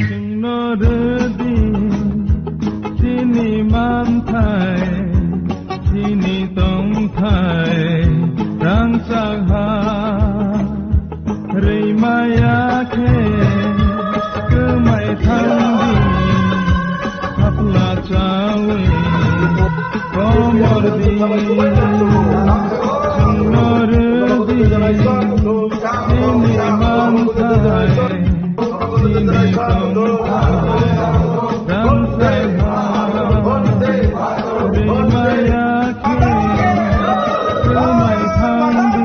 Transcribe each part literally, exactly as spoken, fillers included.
Chwngno rwdi chini manthai, chini tongthai rangchak ha. Rwimaya khe kwmai thangdi, hapla chawi komor di. Chwngno rwdi chini manthai, chini tongthai rangchak ha. Rwimaya khe kwmai thangdi.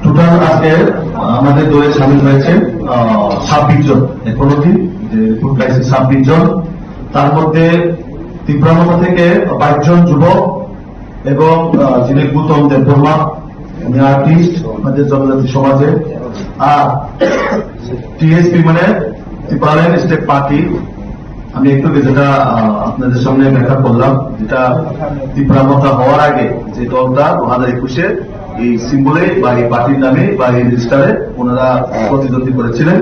Total আজকে আমাদের দলে সামিল হয়েছে, আহ, ছাব্বিশ জন। এখনো অবধি যে রিপোর্ট পাইছে ছাব্বিশ জন, তার মধ্যে তিপ্রা মথা থেকে বাইশ জন যুবক এবং, আহ, যিনি গৌতম দেববর্মা, উনি আর্টিস্ট আমাদের জনজাতি সমাজে। আর টিএসপি মানে ত্রিপুরাল্যান্ড স্টেট পার্টি, আমি একটু যেটা, আহ, আপনাদের সামনে ব্যাখ্যা করলাম, যেটা তিপ্রা মথা হওয়ার আগে যে দলটা দু হাজার একুশে এই সিম্বলে বা এই পার্টির নামে বা এই রেজিস্টারে ওনারা প্রতিদ্বন্দ্বী করেছিলেন।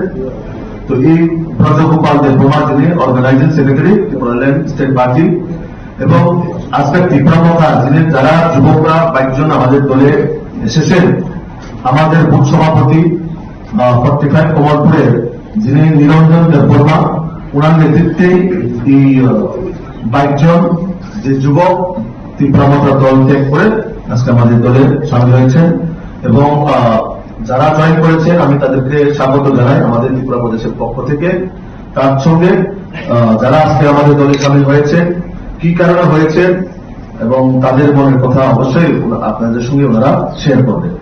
তো এই ব্রজগোপাল দেববর্মা, যিনি organising secretary Tripuraland state party, এবং আজকে তিপ্রা মথা, যিনি, যারা যুবকরা বাইশ জন আমাদের দলে এসেছেন, আমাদের বুথ সভাপতি, আহ, ফর্টি ফাইভ কমলপুরের, যিনি নিরঞ্জন দেববর্মা, ওনার নেতৃত্বে এই, আহ, বাইশ জন যে যুবক তিপ্রা মথা দল ত্যাগ করে আজকে আমাদের দলে সামিল হয়েছেন। এবং, আহ, যারা জয়েন করেছেন, আমি তাদেরকে স্বাগত জানাই আমাদের ত্রিপুরা প্রদেশের পক্ষ থেকে। তার সঙ্গে, আহ, যারা আজকে আমাদের দলে সামিল হয়েছে, কি কারণে হয়েছে এবং তাদের মনের কথা অবশ্যই ওনা-, আপনাদের সঙ্গে ওনারা শেয়ার করবেন।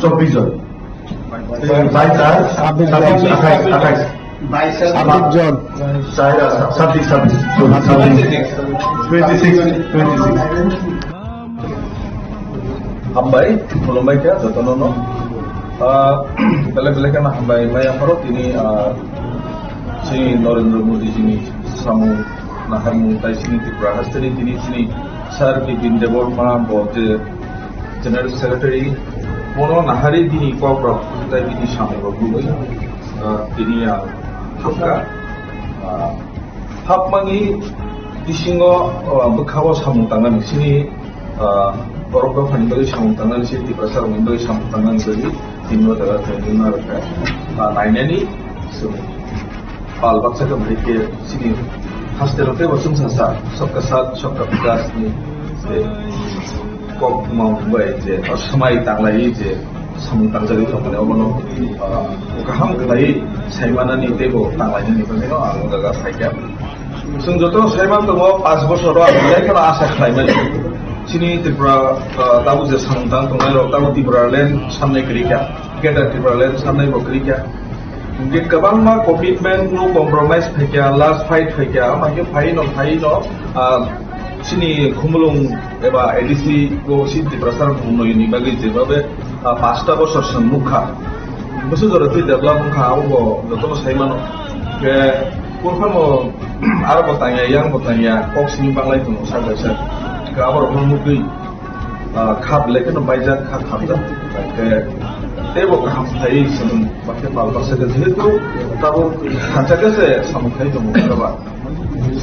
চব্বিশ জন। বাইশ আর ছাব্বিশ, আঠাইশ, আঠাইশ। ছাব্বিশ জন। চার আর ছাব্বিশ, ছাব্বিশ, sorry, ছাব্বিশ। Twenty six, twenty six. Hambai, khulumbai kha jotono no. Ah, belai belai kheno hambai mai apharo tini, ah, chini Narendra Modi chini samung naharmung tai chini Tripura hasteni tini chini Sir Bipin Debbarma bo je General Secretary bono nahari bini kok rok tai bini samung rok nugwi, ah, tini, ah, thangkha. Ah, Hapmani bisingo, o, bwkhao samung tangnani sini, o, borok dophani bagwi samung tangnani sini, Tiprasa rokni bagwi samung tangnani bagwi tini o jaga training ma rwkha. O, nainani chwng pal baksa khe bahai khe sini hasteo teibo chwngsa sa, sabka saath, sabka vikas ni, eh, kok ma bai je, o, swmai tanglai je, samung tangjagwi tongmani obono, ah, kaham khlaiwi saimanani teibo tanglainani bagwino ang o jaga phaikha. Chwng joto saiman tongo, panch bosoro ang belai kheno asa khlaimani. Chini Tripura, ah, tabuk je samung tang tongnai rok, tabuk Tipraland samnai kwrwi kha, Greater Tipraland samnai bo kwrwi kha. Hingke kwbangma commitment, no compromise phaikha, last fight phaikha, ama khe phaino, phaino, ah, chini Khumulwng eba A D C o si Tiprasa rok nwngnoi ni bagwi jebabe, ah, pasta bosor se nukha. Bwswk jora twi develop wngkha, abo bo jotono sai mano. Khe, porphano aro bo tangya, yang bo tangya, kok sini banglai tongo sak bai sak. Khe aborokno nukgwi, ah, kha belai kheno baijak, kha khamjak. Khe, teibo kaham khlaiwi chwng bakhe pal baksa khe, jehetu tabuk khansa khe se samung khai tongo, oro ba.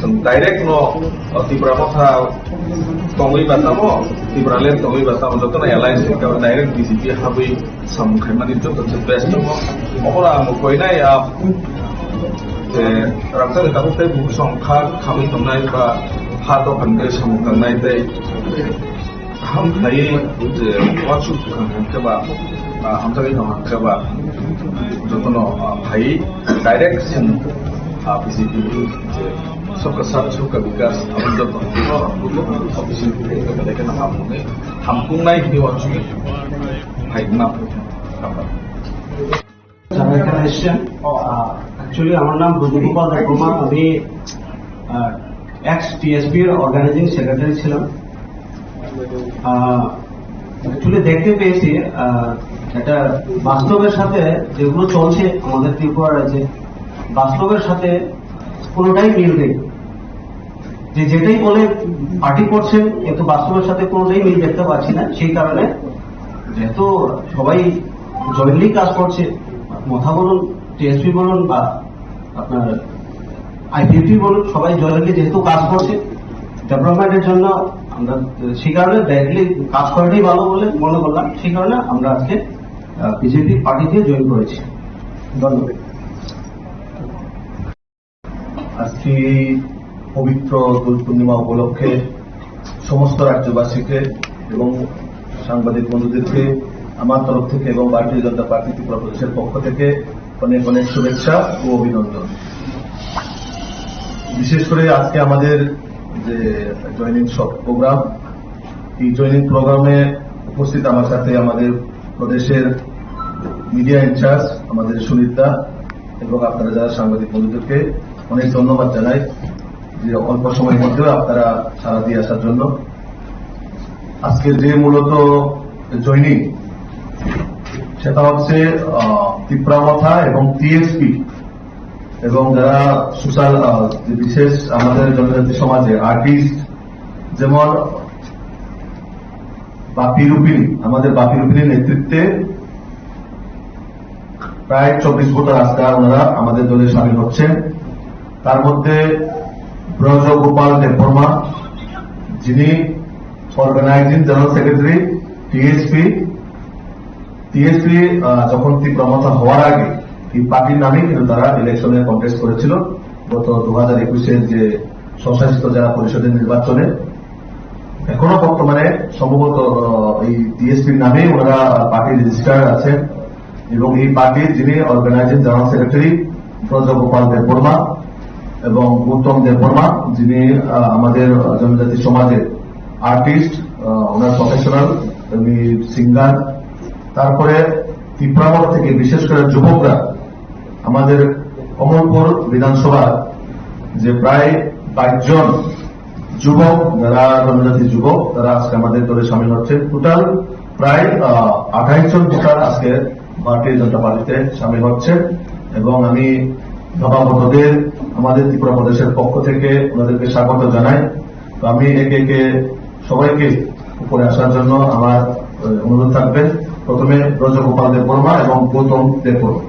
Direct no, o, Tipra Motha tongwi ba tamo, Tipraland tongwi ba tamo, jotono alliance ni kabo direct B J P habwi samung khaimani joto se best tongo. Obono ang koinai, a, je rangchak ni tabuk tei buku song kha khamwi tongnai ba ha dokan tei samung tangnai tei Hamphai je uansuk bukhang hwnkhe ba, ah, hamjakgwi tong hwnkhe ba, jotono, ah, phai direct sin, ah, B J P ni je sabka saath sabka vikas, aboni joto office ni hamkwngnai hwnwi uansugwi phai ma. যারা এখানে এসছেন, আহ, actually আমার নাম ব্রজগোপাল দেববর্মা, আমি, আহ, x TSP র organising secretary ছিলাম। আহ, actually দেখতে পেয়েছি, আহ, এটা বাস্তবের সাথে যেগুলো চলছে আমাদের ত্রিপুরা রাজ্যে, বাস্তবের সাথে কোনোটাই মিল নেই। যে যেটাই বলে পার্টি করছেন, কিন্তু বাস্তবের সাথে কোনোটাই মিল দেখতে পাচ্ছি না। সেই কারণে যেহেতু সবাই জয়েন্টলি কাজ করছে, মথা বলুন, টিএসপি বলুন বা আপনার আইপিএফটি বলুন, সবাই জয়েন্টলি যেহেতু কাজ করছে ডেভেলপমেন্টের জন্য, আমরা সেই কারণে ডাইরেক্টলি কাজ করাটাই ভালো বলে মনে করলাম। সেই কারণে আমরা আজকে বিজেপি পার্টিতে জয়েন করেছি। ধন্যবাদ। আজকে এই পবিত্র দোল পূর্ণিমা উপলক্ষে সমস্ত রাজ্যবাসীকে এবং সাংবাদিক বন্ধুদেরকে আমার তরফ থেকে এবং ভারতীয় জনতা পার্টি ত্রিপুরা প্রদেশের পক্ষ থেকে অনেক অনেক শুভেচ্ছা ও অভিনন্দন। বিশেষ করে আজকে আমাদের যে জয়েনিং প্রোগ্রাম, এই জয়েনিং প্রোগ্রামে উপস্থিত আমার সাথে আমাদের প্রদেশের মিডিয়া ইনচার্জ আমাদের সুনীত দা এবং আপনারা যারা সাংবাদিক বন্ধুদেরকে অনেক ধন্যবাদ জানাই যে অল্প সময়ের মধ্যে আপনারা সাড়া দিয়ে আসার জন্য। আজকে যে মূলত জয়েনিং, সেটা হচ্ছে, আহ, তিপ্রা মথা এবং টিএসপি এবং যারা সোশ্যাল, আহ, যে বিশেষ আমাদের জনজাতি সমাজে আর্টিস্ট, যেমন বাপি রূপিণী, আমাদের বাপি রূপিণীর নেতৃত্বে প্রায় চব্বিশ ভোটার আজকে ওনারা আমাদের দলে সামিল হচ্ছেন। তার মধ্যে ব্রজ গোপাল দেববর্মা, যিনি organising general secretary TSP, TSP, আহ, যখন তিপ্রা মথা হওয়ার আগে এই পার্টির নামেই কিন্তু তারা ইলেকশনে কন্টেস্ট করেছিল গত দু হাজার একুশের যে স্বশাসিত জেলা পরিষদের নির্বাচনে। এখনো বর্তমানে সম্ভবত, আহ, এই টিএসপির নামেই ওনারা পার্টি রেজিস্টার্ড আছেন এবং এই পার্টির যিনি অর্গানাইজিং জেনারেল সেক্রেটারি ব্রজগোপাল দেববর্মা এবং গৌতম দেববর্মা, যিনি, আহ, আমাদের জনজাতি সমাজের আর্টিস্ট, আহ, ওনার প্রফেশনাল, উনি সিঙ্গার। তারপরে তিপ্রা মথা থেকে বিশেষ করে যুবকরা আমাদের কমলপুর বিধানসভার যে প্রায় বাইশ জন যুবক, যারা জনজাতি যুবক, তারা আজকে আমাদের দলে সামিল হচ্ছেন। টোটাল প্রায়, আহ, আঠাইশ জন ভোটার আজকে ভারতীয় জনতা পার্টিতে সামিল হচ্ছেন এবং আমি জনগণদের আমাদের ত্রিপুরা প্রদেশের পক্ষ থেকে ওনাদেরকে স্বাগত জানাই। তো আমি একে একে সবাইকে উপরে আসার জন্য আমার, আহ, অনুরোধ থাকবে। প্রথমে ব্রজগোপাল দেববর্মা এবং গৌতম Debbarma.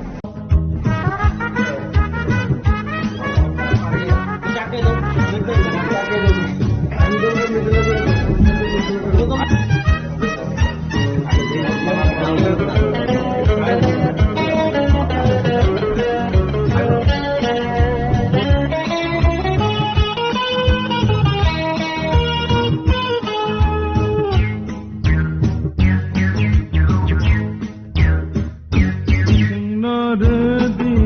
Chwngno rwdi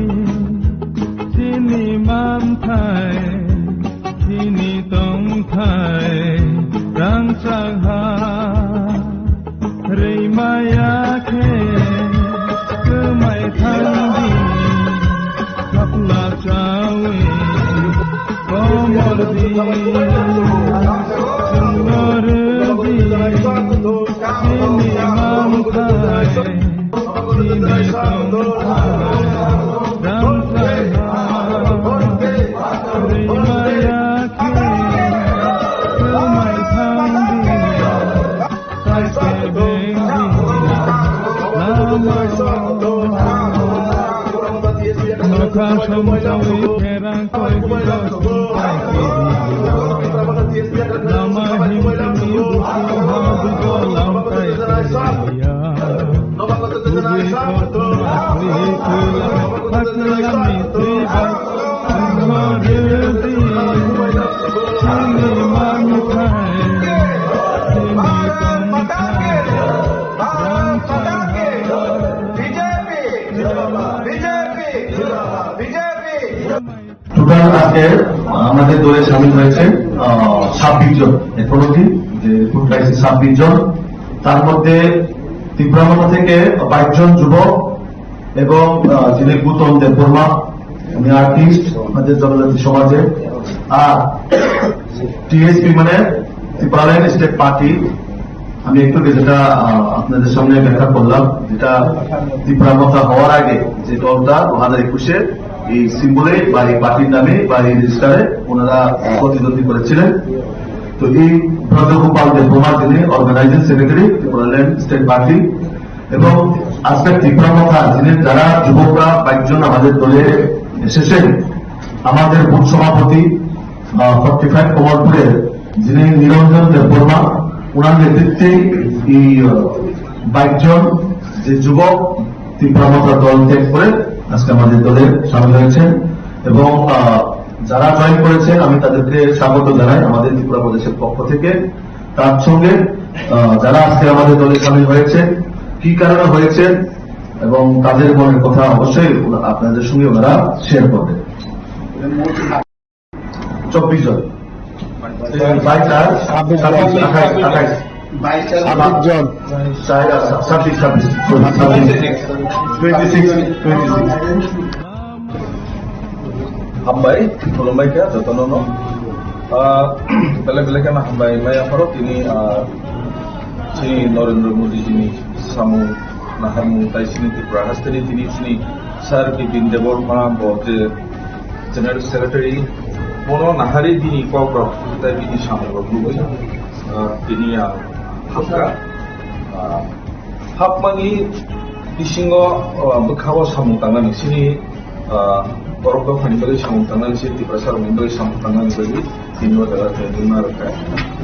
chini manthai, chini tongthai rangchak ha. Rwi maya khe kwmai thangdi, khapla chawi komor di. Chwngno rwdi chini manthai, chini tongthai rangchak ha. Rwi maya khe kwmai thangdi, total আজকে আমাদের দলে সামিল হয়েছে আহ, ছাব্বিশ জন, এখনো অবধি যে রিপোর্ট পাইছে ছাব্বিশ জন। তার মধ্যে ত্রিপুরা মথা থেকে বাইশ জন যুবক এবং আহ, যিনি গৌতম দেববর্মা, উনি আর্টিস্ট আমাদের জনজাতি সমাজে। আর টিএসপি মানে ত্রিপুরাল্যান্ড স্টেট পার্টি, আমি একটু যেটা আহ, আপনাদের সামনে ব্যাখ্যা করলাম, যেটা ত্রিপুরা মথা হওয়ার আগে যে দলটা দু হাজার একুশে এই সিম্বলে বা এই পার্টির নামে বা এই রেজিস্টারে ওনারা প্রতিদ্বন্দ্বী করেছিলেন। তো এই ব্রজগোপাল দেববর্মা, যিনি organising secretary Tripuraland state party, এবং আজকে ত্রিপুরা মথা যিনি, যারা যুবকরা বাইশ জন আমাদের দলে এসেছেন, আমাদের বুথ সভাপতি ফর্টি ফাইভ কমলপুরের, যিনি নিরঞ্জন দেববর্মা, ওনার নেতৃত্বে এই আহ, বাইশ জন যে যুবক ত্রিপুরা মথা দল ত্যাগ করে আজকে আমাদের দলে সামিল হয়েছেন। এবং আহ, যারা জয়েন করেছেন, আমি তাদেরকে স্বাগত জানাই আমাদের ত্রিপুরা প্রদেশের পক্ষ থেকে। তার সঙ্গে আহ, যারা আজকে আমাদের দলে সামিল হয়েছে, কি কারণে হয়েছে এবং তাদের মনের কথা অবশ্যই ওনা-, আপনাদের সঙ্গে ওনারা শেয়ার করবেন। চব্বিশ জন। বাইশ আর ছাব্বিশ, আঠাইশ, আঠাইশ। ছাব্বিশ জন। চার আর ছাব্বিশ, ছাব্বিশ, sorry, ছাব্বিশ। Twenty six, twenty six. Hambai, khulumbai kha jotono no. Ah, belai belai kheno hambai mai apharo tini, ah, chini Narendra Modi jini samung naharmung tai chini Tripura hasteni tini chini Sir Bipin Debbarma bo je General Secretary, bono nahari bini kok rok tai bini samung rok nugwi, ah, tini ang hapkha. Ah, hapmani bisingo, ah, bwkhao samung tangnani chini, ah, borok dophani bagwi samung tangnani, chini Tiprasa rokni bagwi samung tangnani bagwi tini o jaga tei nungna rwkha.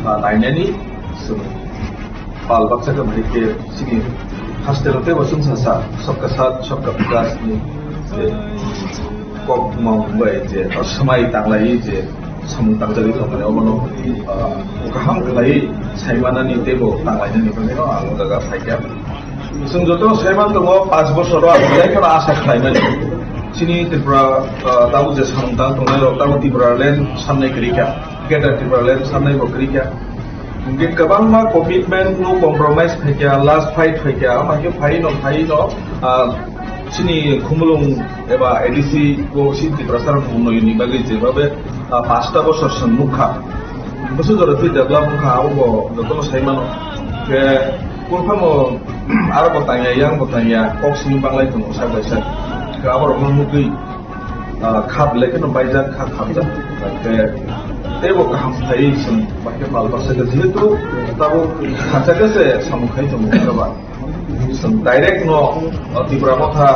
Ah, nainani chwng pal baksa khe bahai khe chini hasteo teibo chwngsa sa sabka saath sabka vikas ni je kokma bai je swmai tanglai je samung tangjagwi tongmani obono, ah, kaham khlai saimanani teibo tanglainani bagwino ang o jaga phaikha. Chwng joto saiman tongo, panch bosoro ang belai kheno asa khlaimani. Chini Tripura, ah, tabuk je samung tang tongnai rok tabuk Tipraland sannai kwrwi kha, Greater Tipraland sannai bo kwrwi kha. Hingke kwbangma commitment no compromise phaikha, last fight phaikha, ama khe phaino, phaino, ah, chini Khumulwng eba A D C o si Tiprasa rok Khumulwng ni bagwi jebabe, ah, pasta bosor song nukha. Bwswk jora twi develop wngkha, abo bo jotono sai mano. Khe kung phano aro bo tangya, yang bo tangya, kok simi banglai tongo sak bai sak. Khe abo rokno nugwi ah, khap le kheno baijak, kha khapjak. Khe teibo kaham khlaiwi chwng bahai khe pal baksa khe, jehetu tabuk khacha khe se samung khai tongo, ba? Chwng direct no, ah, Tipra motha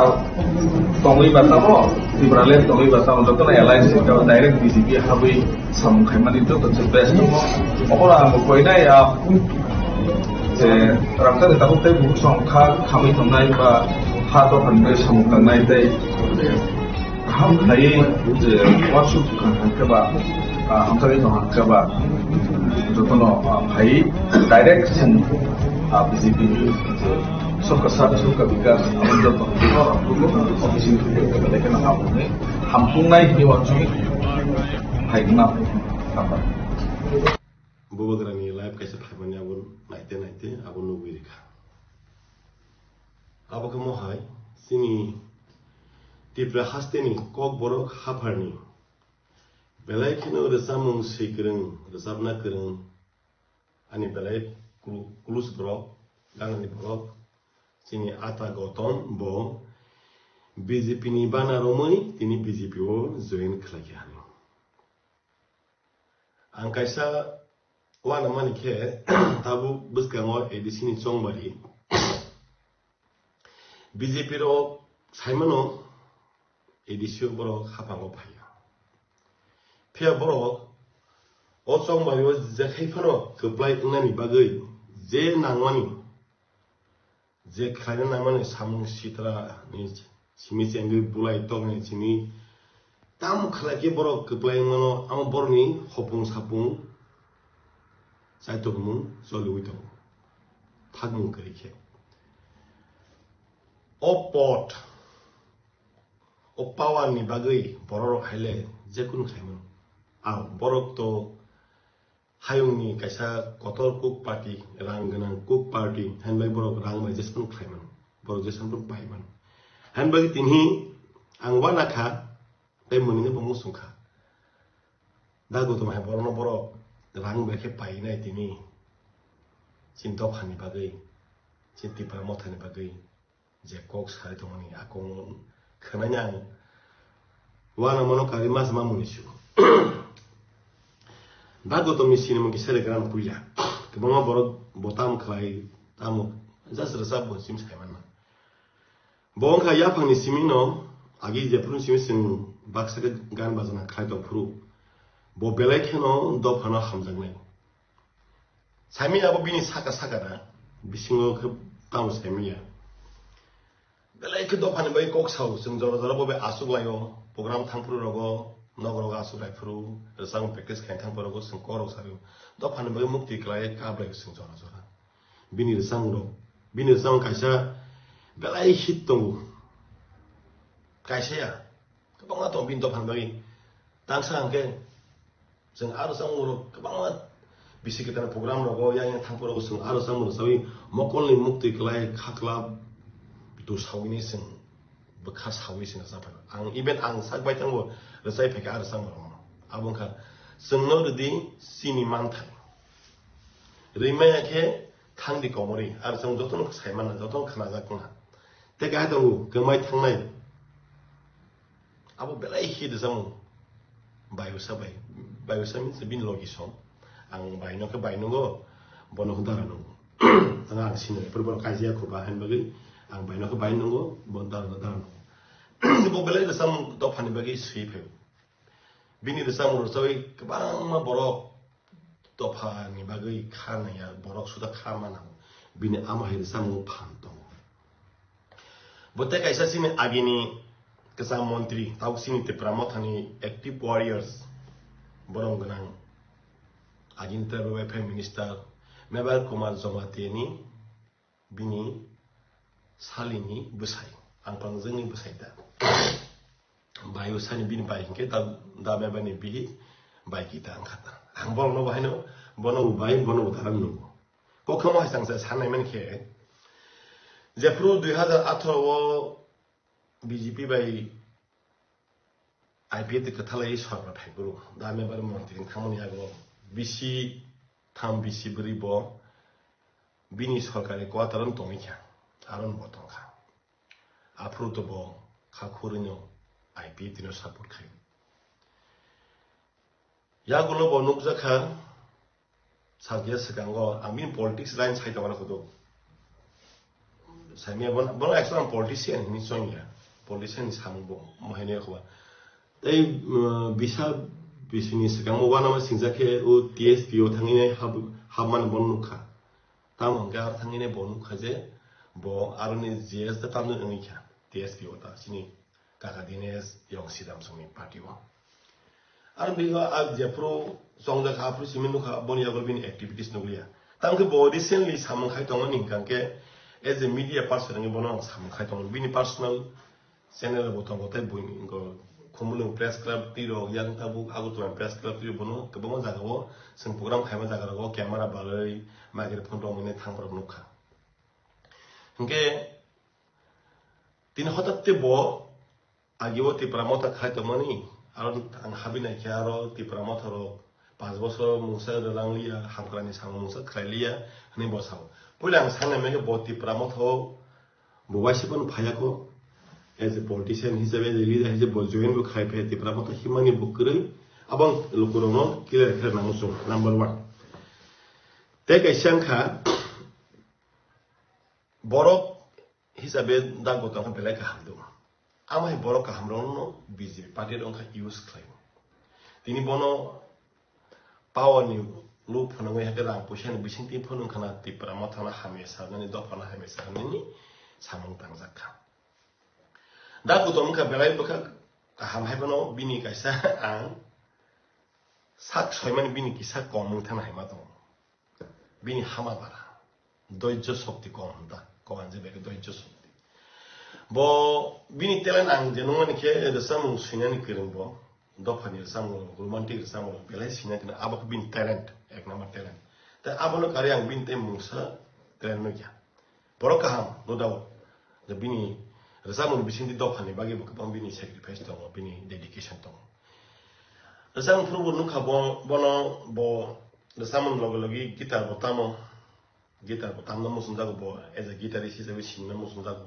tongwi ba tamo, Tipraland tongwi ba tamo, jotono alliance khe direct B J P habwi samung khaimani joto se best tongo. Obono ang bo koinai, ah, je rangchak tabuk tei bukhuk song kha khamwi tongnai ba kha dophani bai samung tangnai tei kaham khlaiwi je uansuk kha hwnkhe ba, ah, hamjakgwi tong hwnkhe ba, jotono, ah, phaiwi direct chwng, ah, B J P ni je Sabka Saath Sabka Vikas, abo joto office ni thangwi belai kheno hamjaknai, hamjaknai hinwi uansugwi phaigwna hambai. Bubagrani live kaisa phaimani abo naite naite abo nugwi rikha. Abo khe mohai chini Tripura hasteni Kokborok hapharni belai kheno rwchapmung swi kwrwng, rwchapna kwrwng, ani belai klu-, klus borok, ganani borok, chini ata Gotom bo B J P ni bana romwi tini B J P o join khlaikha hinwi. Ang kaisa uanamani khe tabuk bwskango A D C ni chongbari B J P rok saimano A D C o borok haphango phaiya. Phiya borok o chongmani o je khai phano kwplai wngnani bagwi je nangmani, je khlaina nangmani samung sitra ni simi chengwi bulai tokni simi tamo khlai khe borok kwplai wngmano, amo borokni hopung sapung chaitokmung choliwi tongo, thakmung kwrwi khe. O pot, o power ni bagwi borok rok haile jekunu khaimano. Ang borok to hayungni kaisa kotor cook party, rang gwnang cook party, hinbai borok rang bai jespan khlaimano, borok jespan paimano. Hinbai tini ang wana kha, tei mwnino bo muchung kha. Da Gautam hai borokno borok rang bai khe painai tini. Chini dophani bagwi, chini Tipra mothani bagwi je kok sai tongmani a kok khwnani ang wana mano kari mas mamuni su. Da Gautamni sinimung kisa le gran puila. Kwbangma borok bo tam khlai, tamo just rwchap bo sim sai manna. Bo wngkha yaphangni simi no agi jephuru simi chwng baksa khe gan bajana khlai tong phuru. Bo belai kheno dophano hamjaknai. Saimanya abo bini saka saka na, bisingo khe tamo saimanya. Belai khe dophani bai kok sao, chwng jora jora bo bai aswk laio, program thang phuru rogo, nok rogo aswk lai phuru, rwchapmung practice khai thang phuru rogo chwng kok rok sario. Dophani bai mukti klai kap lai chwng jora jora. Bini rwchapmung rok, bini rwchapmung kaisa belai hit tongo. Kaisa ya, kwbangma tongo bini dophani bai. Tangsa hwnkhe, chwng aro changmung rok kwbangma bisi kwtal program rogo yang yang thang phuru chwng aro changmung rok chawi mokolni mukti klai khakla dusawini chwng bwkha sawi chwng rwchapphai. Ang even ang sak bai tangbo rwchai phaikha aro changmung rok. Abo wngkha chwngno rwdi chini manthai. Rwimaya khe thangdi komorwi aro chwng jotono sai manna, jotono khnajak wngkha. Tei kaisa tongo kwmai thangnai. Abo belai hit rwchapmung. Bayusa bai. Bayusa means bini logi song. Ang baino khe bai nungo, bono khe dara nungo. Ang, ang sini, pura bono kaisa ya khuba, hain bagwi ang baino khe bai nungo, bono dara, dara nungo. Bo belai rwchapmung dophani bagwi swi phaio. Bini rwchapmung rwchawi kwbangma borok dophani bagwi kha naiya, borok suda kha mana. Bini ama hai rwchapmung phan tongo. Bo tei kaisa chini agini kwcham montri, tabuk chini Tipra mothani active warriors, borok gwnang agini tribal welfare minister Mebar Kumar Jamatia ni bini salini bwsai, ang pangjwngni bwsai da. Bayusani bini bai hinkhe da, da Mebarni bihi bai kita ang khata. Ang borokno bo haino, bono bo bai, bono bo daram nungo. Kokhamo hai changsa sanai man khe, jephuru dui hazar atharo o B J P bai I P F T kwthalai sorkar phaiphuru, da Mebar montri wng thangmani yago bisi tham bisi bwrwi bo bini sorkari quarter-o tongwi kha, aro bo tong kha. Aphuru to bo kha khurwino I P F T no support khai. Yagulo bo nukjakha, sakya swkango, ang bini politics line sai tongmani kudu. Saimya bono, bono actually ang politician hinwi chongya. Politician ni samung bo, mo haino yakhuba. Tei, uh, bisa bisini swkango uanama singjakhe o T S P o thangwi hab-, habmani bono nukha. Tamo hwnkhe aro thangwi bo nukha je bo aroni G S ta tamjani wngwi kha T S P o ta chini kaka Dinesh Yongsidam songni party o. Aro bigo a jephuru chongjak aphuru simi nukha boni yago bini activities nukliya. Tamo khe bo recently samung khai tongmani hwnkha khe as a media person wngwi bono ang samung khai tongo. Bini personal channel bo tongo tei buini wngkha Khumulwng Press Club twi rok yang tabuk Agartala Press Club twi bono kwbangma jaga o chwng program khaima jaga rogo camera balwi microphone rok mwnwi thangma rok nukha. Hwnkhe tini hotatte bo agi o Tipra Motha khai tongmani, aro ang habi naikhe aro Tipra Motha rok panch bosor mungsa rwlang liya, hamkrani samung mungsa khlai liya hwnwi bo sao. Puila ang sanai mankhe bo Tipra Motha o bo waisa phano phaiya kho. As a politician hisabe, as a leader hisabe bo join bo khai phai Tipra Motha himani bo kwrwi. Abo ang lukurokno clear khe nango chwng, number one. Tei kaisa wngkha, borok hisabe da Gautam khe belai kaham do. Amo hai borok kaham rokno B J P party rok wngkha use khlai. Tini bono power ni lob phunugwi hakhe rang puisa ni bisingtwi phunung khana Tipra Motha no hamya sanani, dopha no hamya sanani samung tangjak kha. Da kutom wngkha belai bwkha kaham hai phano bini kaisa ang sak soimani bini kisa kom wng thangna hai ma tongo. Bini hama bara. Doijjo shokti kom hwn ta. Kom hwn je beke doijjo shokti. Bo bini talent ang je nungmani khe rwchapmung swinani kwrwng bo. Dophani rwchapmung, romantic rwchapmung belai swina kwrwng. Abo khe bini talent, ek number talent. Tai abono karwi ang bini tei mungsa talent nukya. Borok kaham, no doubt. Je bini rwchapmung bisingtwi dophani bagwi bo kwbang bini sacrifice tongo, bini dedication tongo. Rwchapmung phuru bo nukha bo, bono bo rwchapmung logi logi guitar bo tamo. Guitar bo tamna muchungjago bo, as a guitarist hisabe sinna muchungjago.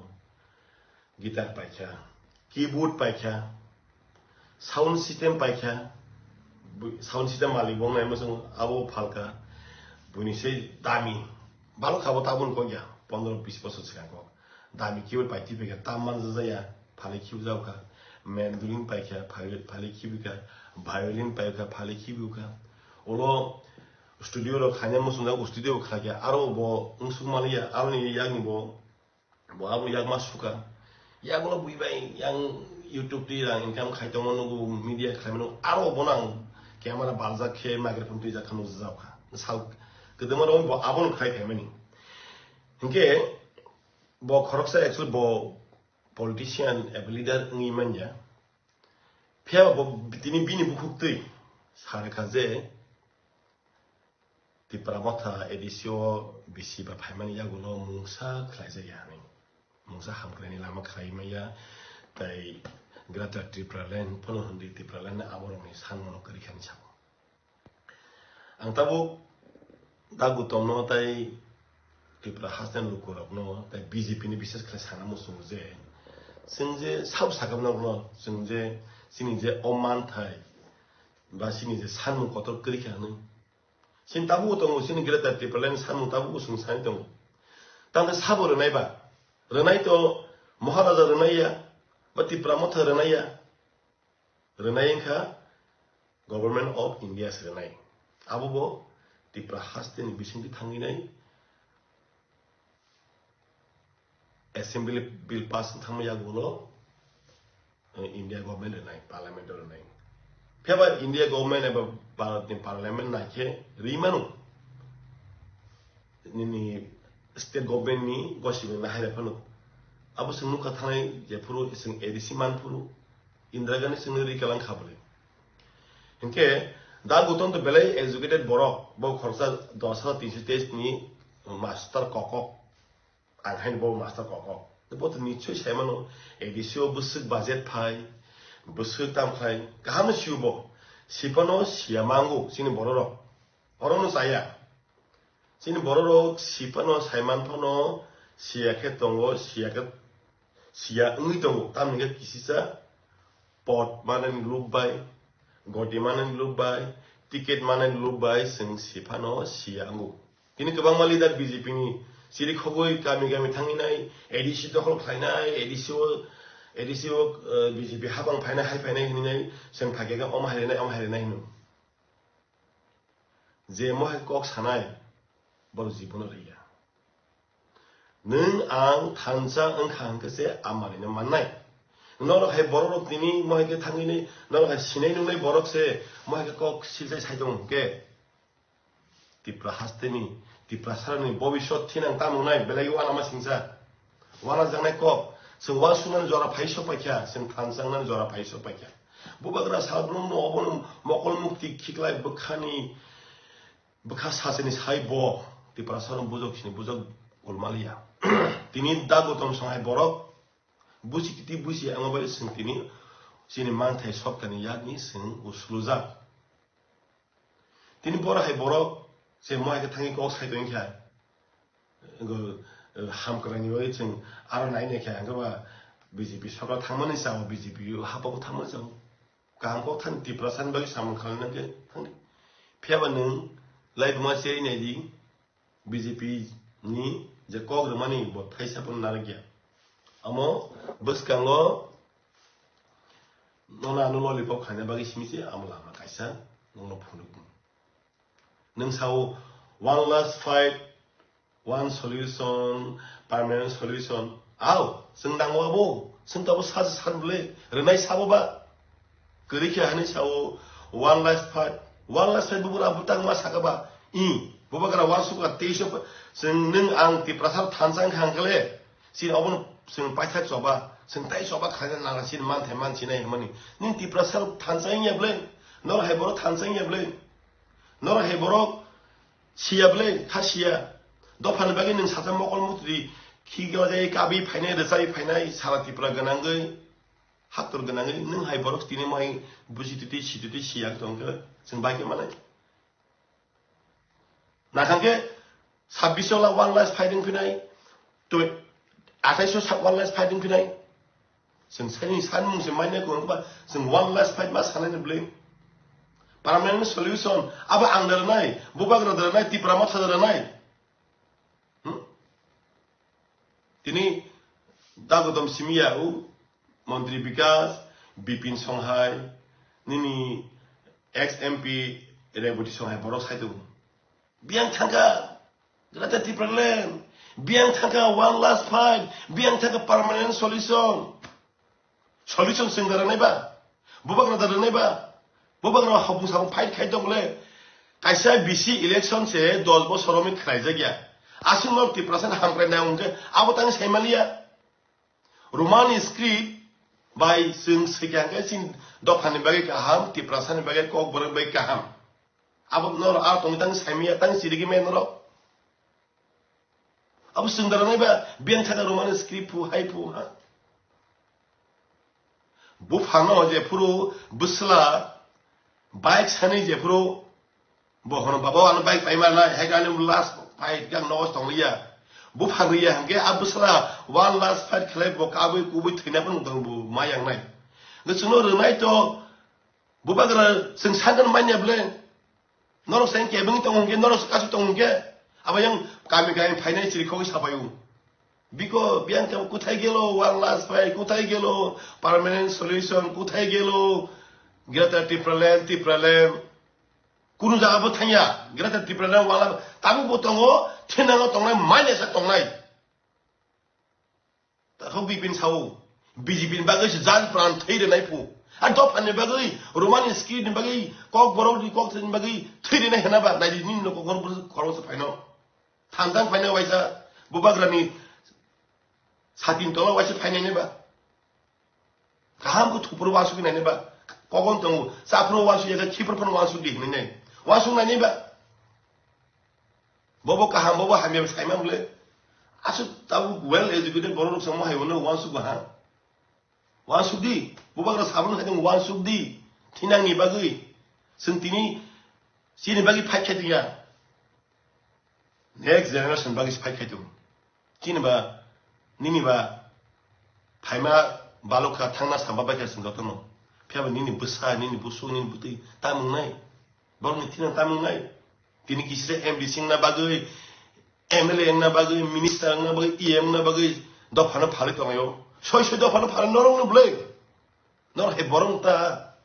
Guitar paikha, keyboard paikha, sound system paikha, bu-, sound system malik bo wngnai muchung abo phalkha, buini se dami, balok kha bo tabun kok ya, pondro bis bosor swkang kok. Dami keyboard pai twi paikha, tam manjak ya, phalwi khibijago kha, mandolin paikha, phalwi, phalwi khibikha, violin paikha, phalwi khibikha. Ulo studio rok khaina muchungjak, studio bo khlai kha, aro bo wngsuk maliya, aroni yakni bo, bo abo yakma sukha. Yagulo bui bai yang YouTube twi rang income khai tongo, nugo media khlai mano, aro bono ang camera baljak khe microphone twijak kha nukjak kha. Sal kwdwma rok bo abono khlai khaimani. Hinkhe bo khoroksa actually bo politician eba leader wngwi manya. Phiya bo tini bini bukhuk twi sa rwkha je Tipra Motha A D C o bisi ba phaimani yagulo mungsa khlaijakya hinwi. Mungsa hamkraini lama khlai manya, tai Greater Tipraland phano hwnwi Tipraland aborokni sanmano kwrwi kha hinwi sabo. Ang tabuk da Gautam no tai Tripura haste ni lukurokno tai B J P ni bises khlai sana muchungo je, chwng je sabo sakha norokno chwng je chini je o manthai ba chini je sanmung kotor kwrwi kha hinwi. Chini tabuk tongo, chini Greater Tipraland ni sanmung tabuk chwng sai tongo. Tamo sabo rwnai ba? Rwnai to Maharaja rwnai ya, ba Tipra Motha rwnai ya. Rwnai wngkha Government of India se rwnai. Abo bo Tipra haste ni bisingtwi thangwi nai Assembly bill pass wng thangma yagulo, eh, India government rwnai, parliament rwnai. Phiya ba India government eba Bharat ni parliament naikhe rwi mano. Nini state government ni gosibini nahai phano. Abo chwng nukha thanai jephuru chwng A D C manphuru Indira Gandhi chwngno rikalang kha bwle. Hinkhe da Gautam to belai educated borok, bo khoroksa dos hajar tinso teis ni master kokok, ang haino bo master kokok. Bo to nichoi sai mano, A D C o bwswk budget phai, bwswk tam khlai, kaham no sio bo. Siphano siya mango chini borok rok. Oro no chaya. Chini borok rok siphano saiman phano siya khe tongo, siya khe siya wngwi tongo. Tamni khe kisisa pot manani lob bai, goti manani lob bai, ticket manani lob bai chwng siphano siya wngo. Tini kwbangma leader B J P ni chiri khogwi kami kami thangwi nai, A D C dokhol khlainai, A D C o, A D C o, eh, B J P habang phainai, hai phainai hinwi nai, chwng phaikhe omo hai rwnai, omo hai rwnai hino. Je mohai kok sanai, borok jibono rwya. Nwng ang thansa wngkha hwnkhe se a manwino mannai. Norok hai borok rok tini mohai khe thangwini, norok hai sinai nungnai borok se mohai khe kok silsai sai tongo hwnkhe. Tipra hasteni, Tiprasarani bobiswt thinang tamo wngnai belai uanama singsa. Uanajaknai kok, chwng uansuknani jora phai sok paikha, chwng thansa wngnani jora phai sok paikha. Bubagra salbrumno obono mokol mukti khiklai bwkhani, bwkha sachini sai bo Tiprasarok bujok sini bujok ulmaliya. Tini da Gautam sanghai borok busi kiti busi ang bai chwng tini chini manthai soktani yakni chwng uslujak. Tini borok hai borok se mohai khe thangwi kok sai tongkha. Go, eh, hamkwrangni bagwi chwng aro nai nai khe hwnkhe ba B J P sorkar thangmani chao, B J P hapao thangmani chao. Kaham kok thani Tiprasani bagwi samung khlaina khe thangdi. Phiya ba nwng laibuma cherwi nai di, B J P ni je kok rwmani bo thaisa phano narwkya. Omo bwskango Nono ano lollipop khaina bagwi simi se amo lama kaisa nono phunuk. Nwng sao one last fight, one solution, permanent solution. Ao, chwng nango abo, chwng tabo sa sa san bwle, rwnai sabo ba. Kwrwi khe hani sao one last fight, one last fight bugra bwtang ma saka ba. I, bubagra one suka teisa chwng nwng ang Tiprasa thansa wngkha hwnkhe le, chini obono chwng paithak choba, chwng tai choba khaina nang chini manthai man sinai hwnmani. Nwng Tiprasa thansa wngya bwle, nor hai borok thansa wngya bwle. Norok hai borok siya bwle, kha siya. Dophani bagwi nwng sacha mokol mutri khigla jai kabi phainai, rwchai phainai, sara Tripura gwnangwi, haktor gwnangwi, nwng hai borok tini mo hai buji titi, si titi, siya tongkhe, chwng bai khe manai. Nakhang khe sabbish la one last fighting phinai, twi, athais sa one last fighting phinai. Chwng sani sanmung se manya kwrwng ba, chwng one last fight ma sanai ni bwle. Permanent solution, abo ang da rwnai, bubagra da rwnai, Tipra motha da rwnai. Hmm? Tini dagodom simiya u, Montri Bikas, Bipin Songhai, nini ex M P Reboti Songhai borok sai tongo. Biyang thangkha, Greater Tipraland. Biyang thangkha one last fight. Biyang thangkha permanent solution. Solution chwng da rwnai ba? Bubagra da rwnai ba? Bubagra hapung sapung fight khai tong le. Kaisa B C election se dos bosor romwi khlai jak ya. Aswk no Tiprasa ni hamkrai nang wngkhe abo tang sai maliya. Roman script bai chwng swikha hwnkhe chini dophani bagwi kaham, Tiprasa ni bagwi kokborok bagwi kaham. Abo norok a tongwi tang saimaya tang chirigwi maya norok. Abo chwng da rwnai ba biyang thaka Roman script phu hai phu ha. Buphano jephuru bwsla bike sani jephuru bo hono, "Baba, ano bike paima nai," hai khe ani last fight khe ang nogo tong liya. Buphang riya hwnkhe a bwsla one last fight khlai bo kabui kubui thwina phano tong bo ma yang nai. Hwnkhe chwngno rwnai to bubagra chwng sakno manya bwle. Norok sai kebengwi tongo hwnkhe, norok se kasu tongo hwnkhe, abo yang kami kami phainai chirikhogwi sapaio. Biko biyang khe kothai gelo, one last fight kothai gelo, permanent solution kothai gelo, Greater Tipraland, Tipraland. Kunu jaga bo thangya, Greater Tipraland wala tabuk bo tongo, thinango tongnai, manya sa tongnai. Takhuk Bipin sao, B J P ni bagwi se jan pran thwi rwnai phu. A dophani bagwi, Roman script ni bagwi, kokborok ni kok thwini bagwi thwi rwnai hwna ba, nai di nini no kokborok bwswk khoroksa phaino. Thansa wng phaino waisa, bubagrani satin tola waisa phainai nai ba. Kaham khe thupro wansugwi nai nai ba. Kokon tongo, chaphro wansugya khe khipro phano wansugdi hinwi nai. Wansuk nai nai ba. Bobo kaham, bobo hamya saimang bwle. Aswk tabuk well educated borok rok se mohai hwnwi uansuk ha. Uansuk di, bubagra sabun hai tong uansuk di. Thinang ni bagwi. Chwng tini chini bagwi fight khai tongya. Next generation bagwi fight khai tong. Chini ba, nini ba, phaima balok kha thangna samba bai kha chwng jotono. Phiya ba nini bwsa, nini busuk, nini bwtwi tamung nai. Borokni thina tamung nai. Tini kisire M D C wngna bagwi, M L A wngna bagwi, minister wngna bagwi, E M wngna bagwi dophano phalwi tonglaio. Soi soi dophano phalwi norokno bwlwi. Norok hai borok ta.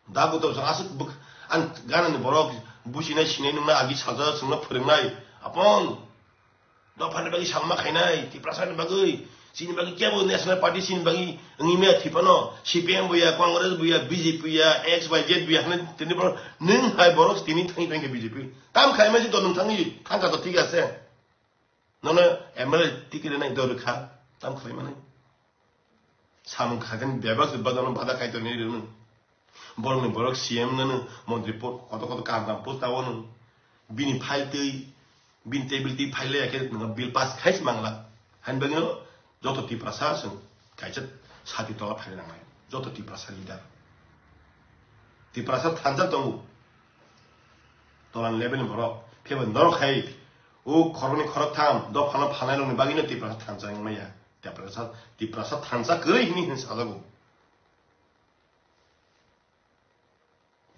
Dagu to aswk bwk-, ang ganani borok businai sinai nungna agi sajak chwngno phwrwngnai. Apong. Dophani bagwi salma khainai, Tiprasani bagwi, chini bagwi kebo National Party chini bagwi wngwi maya thwi phano, C P M bo ya, Congress bo ya, B J P ya, X Y Z bo ya, hwnwi tini borok, nwng hai borok tini thangwi thangkhe B J P. Tam khlaima se dol nwng thangwi, thangkha to thik ase. Nono M L A ticket rwnai dol rwkha, tam khlaimani. Samung khaikhe bebak se badano bada kaitor ni rwnw. Borokni borok C M nwnw, montri po-, koto koto kaham kaham post tawo nw. Bini file twi, bini table twi file ya khe nwng bill pass khai se mangla. Hain bagwi no joto Tiprasa chwng kaisa sati tola phai nangnai. Joto Tiprasa leader. Tiprasa thansa tongo. Tolan level ni borok. Phiya ba norok hai o khoroknwi khoroktham dophano phalnai rokni bagwi no Tiprasa thansa wngmaya. Tiprasa, Tiprasa thansa kwrwi hwnwi hwnwi sajago.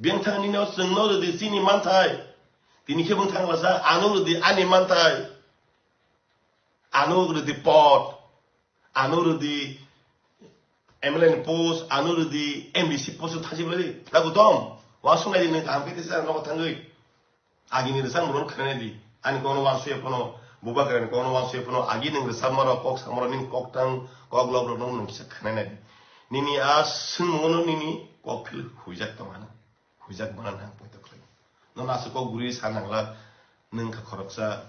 Biyang thang nini o chwngno rwdi chini manthai. Tini khe bwng thang lasa ano rwdi ani manthai. Ano rwdi pot. Ano rwdi M L A ni post, ano rwdi, M D C post thasi bwlai. Tago dom, wasung nai di nwng kaham khe tesa nogo thangwi. Agini rwchapmung rok khwnai di. Ani kokno wansukya phano, bubagrani kokno wansukya phano, agi nwng rwchapma rok, kok sama rok, nini kok tang, kok lok rok nwng kisa khwnai nai di. Nini a swngmung no nini kok phil huijak tong ano. Huijak mana nang poito khlai. Nono aswk kok guri sa nangla, nwng kha khoroksa.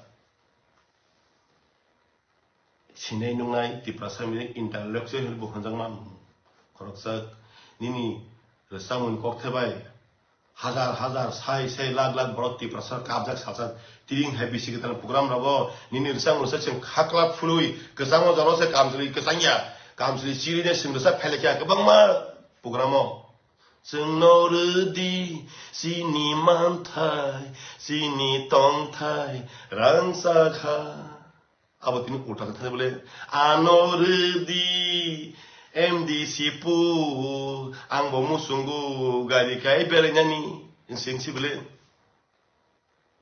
Sinai nungnai Tiprasa mini intellectual hinwi bo hwnjakma khoroksa nini rwchapmung kok thebai hajar hajar sai sai lakh lakh borok Tiprasa kapjak sajak tiring hai bisi kwtal program rogo nini rwchapmung se chwng khakla phului kwchangma jora se kamchwlwi kwchangya kamchwlwi chirine chwng rwchap phailakya kwbangma program o chwngno rwdi chini manthai chini tongthai rangchakha. Abo tini ulta khe thani bole, ano rwdi, M D C pu, ang bo muchungo, gari kai belainani, sing si bole.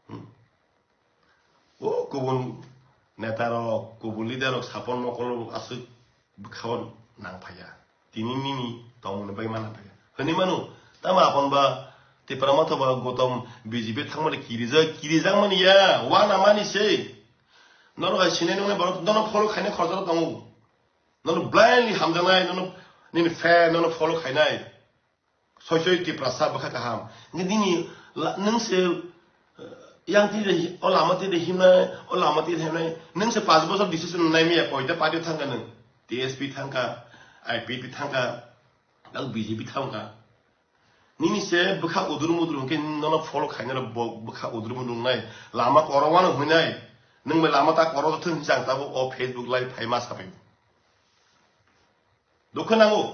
Hmm. O kubun neta rok, kubun leader rok, sapor mokol rok aswk bwkhao nang phaiya. Tini nini tongmani bai mana phaiya. Hwnwi mano, tamo apon ba Tipra Motha ba Gotom B J P thangmani kirijak, kirijak mani ya, wana mani se. Norok hai sinai nungnai borok nono follow khainai khoroksa tongo. Nono blindly hamjaknai, nono nini fan, nono follow khainai. Soi soi Tiprasa bwkha kaham. Nini la-, nung se, eh, yang tide hi-, o lama tide himnai, o lama tide himnai. Nung se panch bosor decision nai miya koita party thangka nung. T S P thangka, I P P thangka, tang B J P thangka. Nini se bwkha udur mudur hwnkhe nono follow khainai rok bo bwkha udur mudur nai. Lama koro wano hwnwi nai. Nung bai lama ta koro thung jang tabo o Facebook live phai ma sabai. Dukha nango.